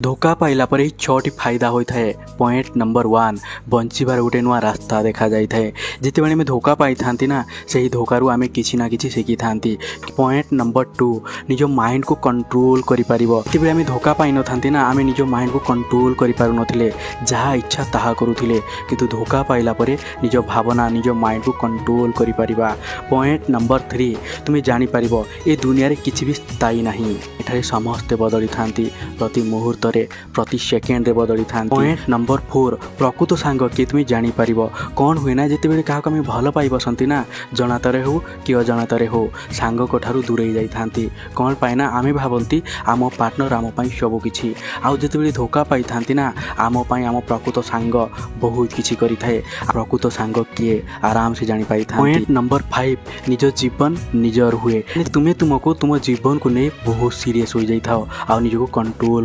ଧୋକା ପାଇଲା ପରେ ଏହି ଛଅଟି ଫାଇଦା ହୋଇଥାଏ। ପଏଣ୍ଟ ନମ୍ବର 1, ବଞ୍ଚିବାର ଗୋଟେ ନୂଆ ରାସ୍ତା ଦେଖାଯାଇଥାଏ। ଯେତେବେଳେ ଆମେ ଧୋକା ପାଇଥାନ୍ତି ନା, ସେହି ଧୋକାରୁ ଆମେ କିଛି ନା କିଛି ଶିଖିଥାନ୍ତି। ପଏଣ୍ଟ ନମ୍ବର 2, ନିଜ ମାଇଣ୍ଡକୁ କଣ୍ଟ୍ରୋଲ କରିପାରିବ। ଯେତେବେଳେ ଆମେ ଧୋକା ପାଇନଥାନ୍ତି ନା, ଆମେ ନିଜ ମାଇଣ୍ଡକୁ କଣ୍ଟ୍ରୋଲ କରିପାରୁନଥିଲେ, ଯାହା ଇଚ୍ଛା ତାହା କରୁଥିଲେ। କିନ୍ତୁ ଧୋକା ପାଇଲା ପରେ ନିଜ ଭାବନା, ନିଜ ମାଇଣ୍ଡକୁ କଣ୍ଟ୍ରୋଲ କରିପାରିବା। ପଏଣ୍ଟ ନମ୍ବର 3, ତୁମେ ଜାଣିପାରିବ ଏ ଦୁନିଆରେ କିଛି ବି ସ୍ଥାୟୀ ନାହିଁ। ଏଠାରେ ସମସ୍ତେ ବଦଳିଥାନ୍ତି, ପ୍ରତି ମୁହୂର୍ତ୍ତରେ, ପ୍ରତି ସେକେଣ୍ଡରେ ବଦଳିଥାନ୍ତି। ପଏଣ୍ଟ ନମ୍ବର 4, ପ୍ରକୃତ ସାଙ୍ଗ କିଏ ତୁମେ ଜାଣିପାରିବ। କ'ଣ ହୁଏ ନା, ଯେତେବେଳେ କାହାକୁ ଆମେ ଭଲ ପାଇ ବସନ୍ତି ନା, ଜଣାତରେ ହେଉ କି ଅଜାଣତରେ ହେଉ, ସାଙ୍ଗଙ୍କ ଠାରୁ ଦୂରେଇ ଯାଇଥାନ୍ତି। କ'ଣ ପାଇଁ ନା, ଆମେ ଭାବନ୍ତି ଆମ ପାର୍ଟନର ଆମ ପାଇଁ ସବୁ କିଛି। ଆଉ ଯେତେବେଳେ ଧୋକା ପାଇଥାନ୍ତି ନା, ଆମ ପାଇଁ ଆମ ପ୍ରକୃତ ସାଙ୍ଗ ବହୁତ କିଛି କରିଥାଏ। ପ୍ରକୃତ ସାଙ୍ଗ କିଏ ଆରାମସେ ଜାଣିପାରିଥାନ୍ତି। ପଏଣ୍ଟ ନମ୍ବର 5, ନିଜ ଜୀବନ ନିଜର ହୁଏ। ତୁମେ ତୁମକୁ, ତୁମ ଜୀବନକୁ ନେଇ ବହୁତ ସିରିୟସ୍ ହୋଇଯାଇଥାଅ ଆଉ ନିଜକୁ କଣ୍ଟ୍ରୋଲ